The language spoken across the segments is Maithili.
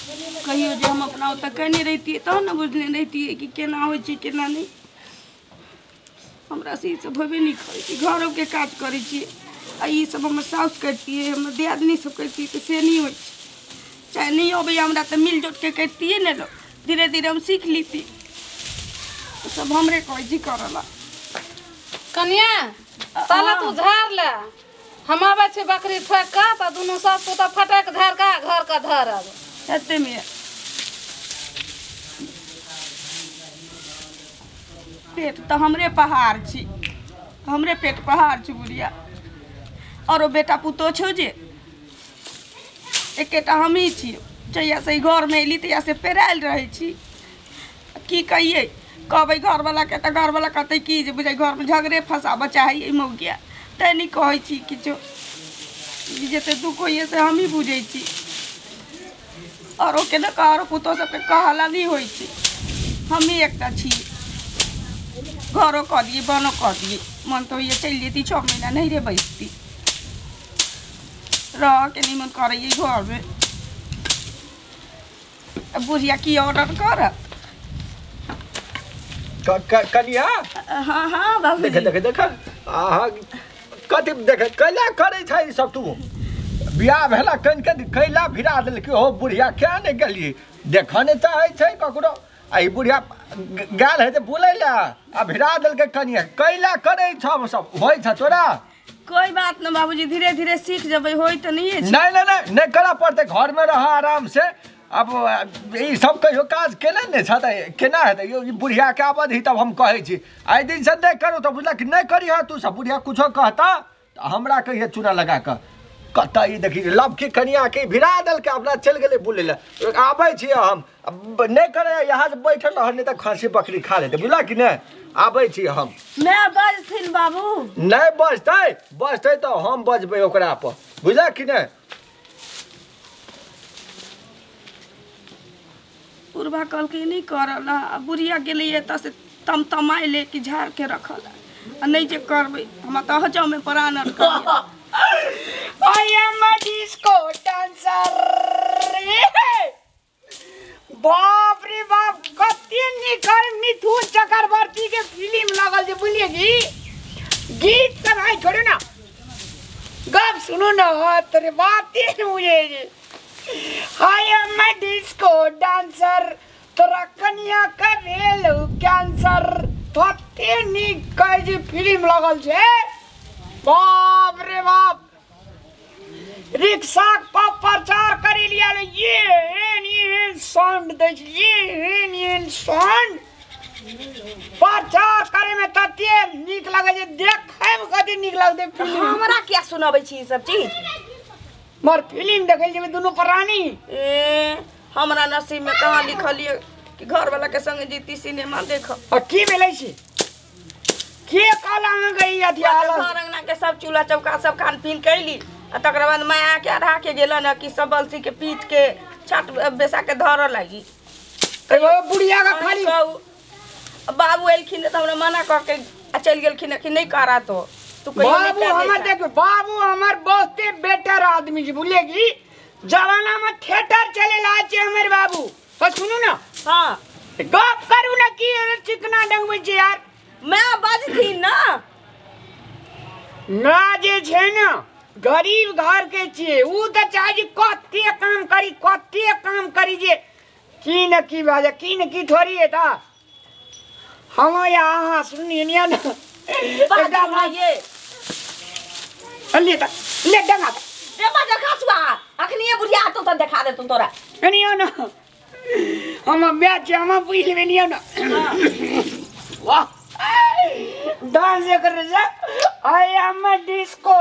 कहियो जे हम अपना ओतऽ केने रहितियै तहन ने बुझने रहितियै कि केना होइ छै केना नहि। हमरा से ई सब होबे नहि करै छै। घरोके काज करै छियै आ ई सब हमर साउस करितियै, हमर दियादनी सब करितियै, तऽ से नहि होइ छै। चाहे नहि अबैए हमरा तऽ मिल जुटके करितियै ने लोक, धीरे धीरे हम सीख लीती। सब हमरे कहै छी करऽ ला। कनिया ताला तू झाड़ ले, हम आबै छी बकरी ठोकि कऽ, तऽ दुनू सास पुतोह फटकि झाड़ि कऽ घर के धरब। हेतै मे पेट तऽ हमरे पहाड़ छी, हमरे पेट पहाड़ छी बुढ़िया। आरो बेटा पुतोह छौ जे एकेटा हमही छी। जहियासँ ई घरमे अयली तहियासँ पेरायल रहै छी। की कहियै, कहबै घरवलाके तऽ घरवला कहतै कि जे बुझाइ घरमे झगड़े फँसाबऽ चाहैए मौगिया, तैँ नहि कहै छी किछो। जतेक दुःख होइए से हमही बुझै छी। आरो के ने आरो पुतोह सबके कहला नहि होइ छै, हमही एकटा छी। घरो कऽ दियै, बनो कऽ दियै, मन तऽ होइए चलि जैती 6 महीना नैहरे बैसती, रहऽके नहि मन करैए घरमे। बुढ़िया की ऑर्डर करत? कनिया। हाँ हाँ बाबूजी। देख देख देख, अहाँ कथी देख कैला करै छै ई सब? तू बियाह भेला कनि के कैला भिड़ा देलकै हो बुढ़िया, क्या नहि गेलियै देखऽ नहि चाहै छै ककरो। आ ई बुढ़िया गेल हेतै बुलै लए आ भिड़ा देलकै कनिया। कैला करै छौ सब होइ छ तोरा? कोई बात न बाबूजी, धीरे धीरे सीख जेबै, होइ तऽ नहिए छै। नहीं नहीं नहीं नहीं करऽ पड़तै, घरमे रह आराम से। अब ई सब कहियो काज केने नहि छ तऽ केना हेतै? यौ ई बुढ़ियाके आबऽ दही तब हम कहै छी। एहि दिनसँ नहि करू तऽ बुझलक कि नहि करिहऽ तू सब। बुढ़िया कुछो कहता तऽ हमरा कहिए चूना लगा कऽ कतऽ ई देखी लबकी कनियाके भिड़ा देलकै, अपना चलि गेलै बुलै लए। आबै छियै हम, नहि करै यहाँ से बैठल रह, नहि तऽ खस्सी बकरी खा लेतै, बुझलक कि नहि? आबै छी हम। माय बजथिन बाबू। नहि बजतै, बजतै तऽ हम बजबै ओकरा पर, बुझलक कि नहि? बुढ़बा कहलकै नहि करल, आ बुढ़िया गेलै एतऽ से तमतमाइले कि झाड़के रखल, आ नहि जे करबै हमरा तऽ हजामे प्राण अटकल। I am a disco dancer. बाप रे बाप, कते निकर मिथुन चक्रवर्ती के फिल्म लगल जे, बुझलिए की गीत सब आई छोड़ू ना, गप सुनू ना, हाथ रे बाते न बुझे जे। I am a disco dancer, तोरा कनिया के भेल कैंसर। कते नीक कहै जे फिल्म लगल छै। बाप रे बाप, रिक्शा पर प्रचार करे लिया ये एहन साउंड दै छै, ये एहन एहन साउंड प्रचार करे में तते नीक लगै छै, देखै में कते नीक लगतै फिल्म। हमरा किया सुनाबै छी ई सब चीज? मर फिल्म देखै जेबै दुनू प्राणी। ए हमरा नसीब में कहाँ लिखल ये कि घरवाला के संगे जीती सिनेमा देख। आ की भेलै छी? के कहला अहाँके ई अथी हालत? घर अंगना के सब चूल्हा चौका सब खान पीन कैली, आ तकर बाद माया के अढ़ा के गेलन कि सब बलसी के पीट के छाट बेसा के धरऽ लागी। एगो बुढ़िया के खाली बाबू एलखिन तऽ हमरा मना कऽ के आ चलि गेलखिन कि नहि करा तो तू कहियो नहि बाबू हमर देख, बाबू हमर बहुते बेटर आदमी छै, बुझलिए की? जमाना में थिएटर चले ला छै हमर बाबू। पर सुनू ना, हाँ गप करू ना, की चिकना डंगबै छै यार। मैं बजथिन ना ना जे छै ना गरीब घर के छियै, उ तऽ चाहै छै कते काम करी, कते काम करी जे की न की भए जाय, की न की थोड़ी हेता। हम या अहाँ सुनिए ने एकटा बात ये ले त ले डंगा रे बाजर खसुआ अखनिए बुढ़िया तो त देखा देतौ तोरा। एनियो ना हम ब्याह हम बुझि लेबै नियो ना। वाह डांस कर रहे। I am a disco,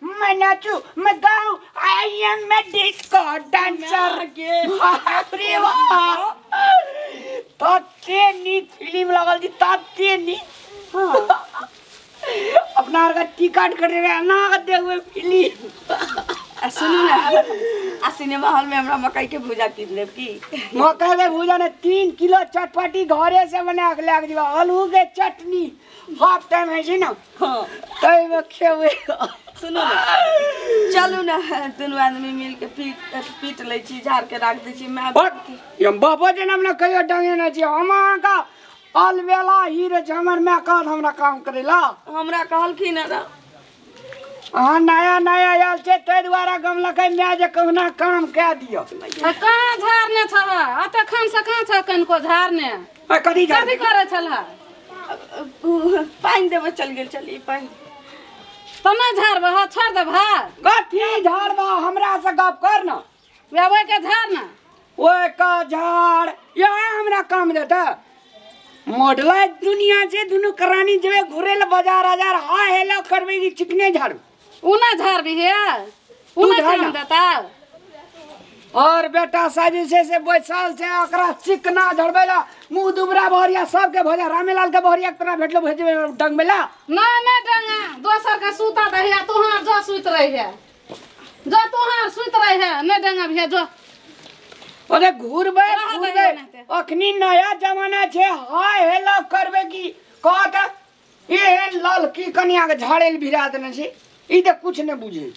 मैं नाचू मैं गाऊं, I am a disco dancer. बाप रे बाप, तते नीक फिल्म लगल जी, तते नीक। अपना आर के टिकट कटेबै एना के देखबै फिल्म। आ सुनू ना, आ सिनेमा हॉल में हमरा मकई के भुजा कीन लेब की? मकई के भुजा ने 3 किलो चटपटी घरे से बना के लए के जेबै, आलू के चटनी हाफ टाइम है छै ना, हाँ ताहिमे खेबै। सुनू ना, चलू ना, दुनू आदमी मिल के पीट पीट लै छी, झाड़ के राख दै छी। माय हम बाबो जनम ने कहियो डंगे छी, हम अहाँके अलबेला ही रहे, हमर माय कहत हमरा काम करे ला। हमरा कहलखिन ना अहाँ नया नया आयल छै ताहि दुआरे गमलकै माय जे कहुना काम कए दियौ। कहाँ झाड़ने छह अते खान से, कहाँ छह कनिको झाड़ने? कथी कथी करै छलह? पानि देबऽ चल गेल छलियै। पानि तऽ नहि झाड़बह, छोड़ देबह? कथी झाड़बह, हमरा से गप कर न। ओहिके झाड़ न, ओहिके झाड़ यहाँ हमरा काम देतै। मॉडल दुनिया छै, दुनू करानी जेबै घुरे ले बाजार आजार, हाय हेलो करबै कि चिकने झाड़ू। उ ना झाड़बी हे, उ ना काम देता। और बेटा साजी छै से बैसल छै, ओकरा चिकना झड़बै ला मुँह दुबरा बहरिया सबके भजा, रामेलाल के बहरिया तोरा भेटलो भेजबै डंगबै ला। ना ना डंगा, दोसर के सूता दहिया, तोहार जो सुत रही है, जो तोहार सुत रही है, नहीं डंगा भैया जो। अरे घूरबै घूरबै, अखनी नया जमाना छै, हाय हेलो करबै की कहत एहन लाल की कनिया के झाड़े भिरा देने छै, ई तऽ कुछ नहि बुझै।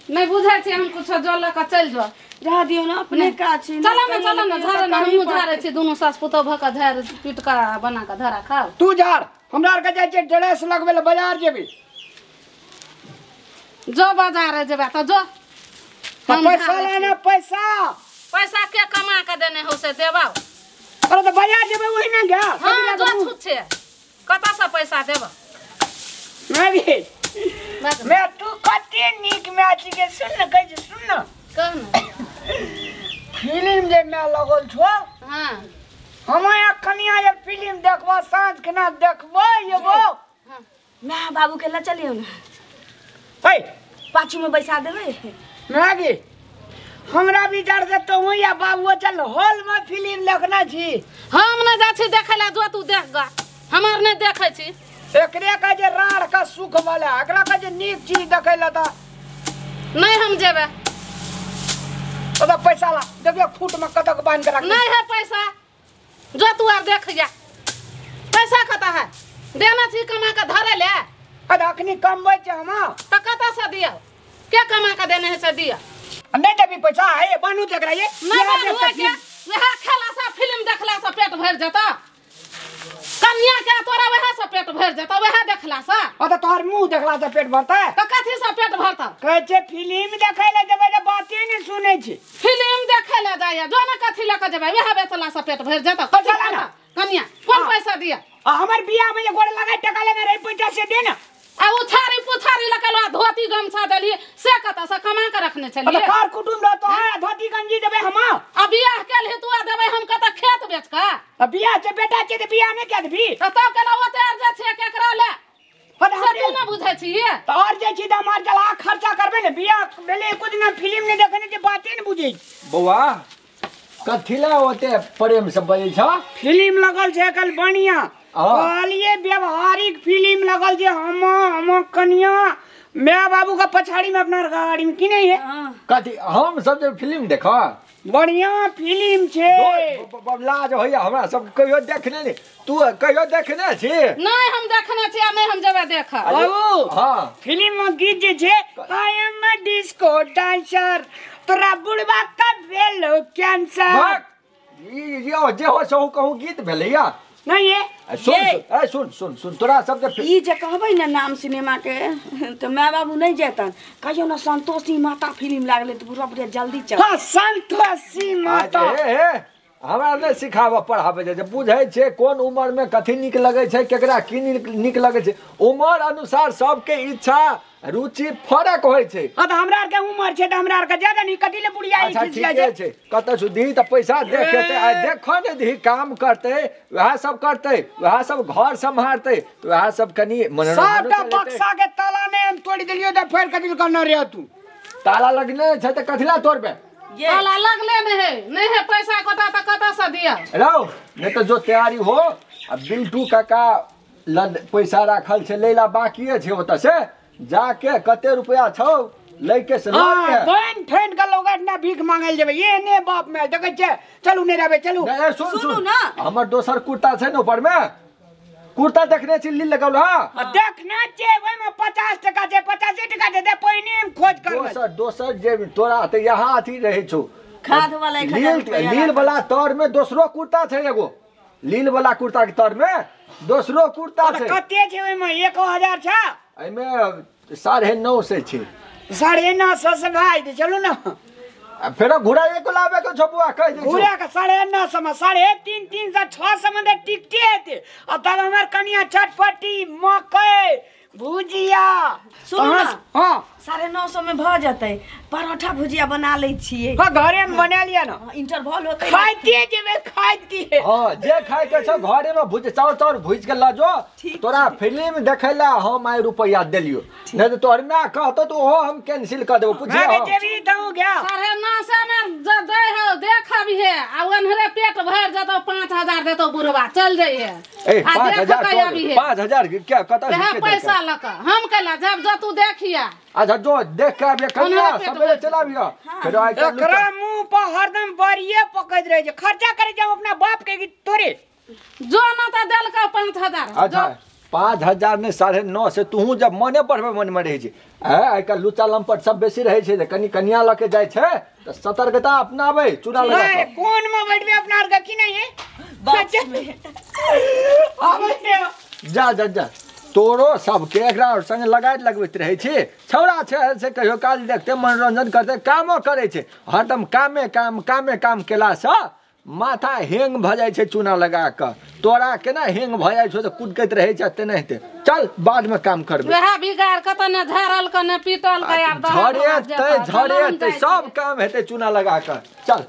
नहीं बुझै छै हम कुछ, जो लऽ कऽ चलि जो। रह दियौ ना, अपने काज छै। चलो ना चलो ना, झाड़ ना, हमहूँ झाड़ै छी, दुनू सास पुतोह भऽ कऽ झाड़ पीट कऽ बना कऽ धरा खाउ। तू झाड़, हमरा आरके जाइ छियै ड्रेस लगबै लए बाजार जेबै। जो बाजार जेबै तऽ जो। पैसा लाना, पैसा पैसा के कमा के देने हो से देबौ। अरे तऽ बाजार जेबै ओहि ना गया। हां जो छूट छै, कतऽ से पैसा देबौ? मैं तू कते नीक my छी के सुन न, कहै छी सुन न। कह न। फिल्म जे मैं लगल छो, हां हम यहाँ कनिया जे फिल्म देखबो साँझ केना देखबो एगो। हां माय बाबू के ल चलियौ ना, है पाछू में बैसा देबै। मागी हमरा विचार से तो या बाबू चल हॉल में फिल्म देखना छी। हम न जा छी देखै ला, जो तू देख गा, हमर नहीं देखै छी। एकरे कहे जे राड़ का सुख वाला, एकरा कहे जे नीक चीज देखै ला त नहीं हम जेबै। ओदा पैसा ला, देखियो खूट में कतक बांध के रख। नहीं है पैसा, जो तू आर देख जा। पैसा कता है देना छी कमा के धरे ले। अरे अखनी कमबै छै हम त कता से दियो, के कमा के देने है से दियो। नहीं देबी पैसा है बानू देख रहा ये नहीं बानू के वह खेला सा फिल्म देखला सा पेट भर जाता। कन्या के तोरा वह से पेट भर जाता, वह देखला सा। ओ त तोहर मुंह देखला से पेट भरता है त कथी से पेट भरता? कहै छै फिल्म देखै ले जेबै त बाते नै सुनै छै। फिल्म देखै ले जाय जो ना कथी ल के जेबै, वह बेचला से पेट भर जाता। पैसा ना कन्या कोन पैसा दिया? आ हमर बियाह में जे गोड़ लगाय टका लेने रहे पैसा से दे ना। आ उछारी पुछारी लगल धोती गमछा देलिए से कत से कमा के रखने छलिए। कार कुटुम रहतो आ धोती गंजी देबै हम। आ बियाह केल हे तू आ देबै हम कत खेत बेच के। आ बियाह छै बेटा छै त बियाह नै के देबी? त तब केना ओते आर जे छै केकरा ले से तू ना बुझै छियै? त और जे छी त हमार जला खर्चा करबै ने। बियाह भेलै एको दिना फिल्म नै देखने छै, बाते नै बुझै। बौआ कथिला ओते प्रेम से बजै छ? फिल्म लगल छै कल बढ़िया, कहलिए व्यवहारिक फिल्म लगल जे हम हम कनिया my बाबू का पछाड़ी में अपना गाड़ी में की नहीं है कथी हम सब जे फिल्म देखा बढ़िया फिल्म छे। लाज होइया हमरा सब कहियो देखने नहीं। तू कहियो देखने छी? नहीं हम देखने छी आ नहीं हम जेबै देख। बाबू हां फिल्म में गीत जे छे I am a disco dancer तोरा बुढ़वा का भेलो कैंसर। ई जे हो सो कहूं गीत भेलैया नहीं है। सुन सुन सुन सुन सुन तोरा सब के ई जे कहबै ना नाम सिनेमा के त my बाबू नहीं जेतन। कहियो ना संतोषी माता फिल्म लागले त बुढ़वा बुढ़िया जल्दी चल। हां संतोषी माता। ए हमरा नै सिखाबऽ पढ़ाबे जे बुझै छै कोन उम्र में कथी नीक लगै छै, केकरा की नीक लगै छै। उम्र अनुसार सबके इच्छा रुचि फरक होइ छै। हां त हमरा आर के उम्र छै त हमरा आर के ज्यादा नहीं कथी ले बुढ़िया अच्छा ठीके छै। कतऽ छु दी त पैसा देखेतै आ देखो ने दी काम करतै वएह सब करतै वएह सब घर सम्हारतै त वएह सब कनी मनोरंजन सबटा बक्सा के ताला ने हम तोड़ देलियो त फेर कथी करना रे तू? ताला लगने छै त कथिला तोड़बे? ताला लगले नहीं है, नहीं है पैसा कोटा त कतऽ से दिया रौ। नहीं तो जो तैयारी हो आ बिल्टू काका लग पैसा राखल छै लैला बाकिए छै ओतऽ से जाके कते रुपया छौ लैके से लऽ के बन ठेन के लोग ना भीख मांगल जेबै। ये ने बाप में देखै छै चलू नै रहबै चलू। सुन सुन ना हमर दोसर कुर्ता छै ने ऊपर में, कुर्ता देखने छी लील लगल हां देखना छे ओइ में 50 टका छे 85 टका दे दे पहिने हम खोज कर दोसर दोसर जे तोरा त यहाँ अथी रहै छौ खाद वाला 1000 रुपया लील वाला तर में दोसरो कुर्ता छै एगो लील वाला कुर्ता के तर में दोसरो कुर्ता छै कते छै ओइ में 1000 छै एमे 950 छै 950 से भाई दे चलू ना फेर घुरा एक लाबे के छौ बुआ कह दे घुरा के 950 में 3.5 300 600 में टिकटे हेते आ तब हमर कनिया चटपटी मकई भुजिया सुनू ना हां 950 में भ जतै परोठा भुजिया बना लै छियै हां घरे में बना लिया ना इंटरवल होतै खाइते जेबे खाइते हां जे खाय के छौ घरे में भुज चाउर चाउर भुज के ल जो तोरा फिल्म देखैला हम आइ रुपैया देलियो नहीं तो तोहर मां कहतो तो ओहो हम कैंसिल कर देबो पूछिए मैं जेबी दऊ गया 950 में दै हो देखब हे आ ओनहरे पेट भर जतौ 5000 देतौ बुढ़वा चल जइहे ए 5000 5000 क्या कत से पैसा लक हम कहला जब जो तू देखिया अच्छा जो देख के आबिया कनिया सबेरे चला आबिया फेर आइ एकरा मुंह पर हरदम बरिए पकड़ रहे छै खर्चा करे जाओ अपना बाप के तोरे जो ना त देलका 5000 अच्छा 5000 ने 950 से तू जब मने पढ़बे मन में रहे छै आइ काल्हि लुच्चा लम्पट सब बेसी रहे छै कनी कनिया लके जाय छै त सतर्कता अपनाबै चूड़ा लगा के कोन में बैठबे अपना आर के की नहीं है बॉक्स में आबै जा जा जा तोरो सबके एकरा संगे लगाइत लगबैत रहै छी छौड़ा छै से कहियो काल देखते मनोरंजन करते कामो करै छै हरदम कामे काम कामे काम केलासँ माथा हेंग भऽ जाइ छै चूना लगा कऽ तोरा केना हेंग भऽ जाइ छौ तऽ कुदकैत रहै छै तेनाहिते चल बादमे काम करबै वएह बिगाड़ कऽ तऽ ने झाड़ल कऽ ने पीटल कऽ आब झड़ेतै झड़ेतै सब काम हेतै चूना लगा कऽ चल।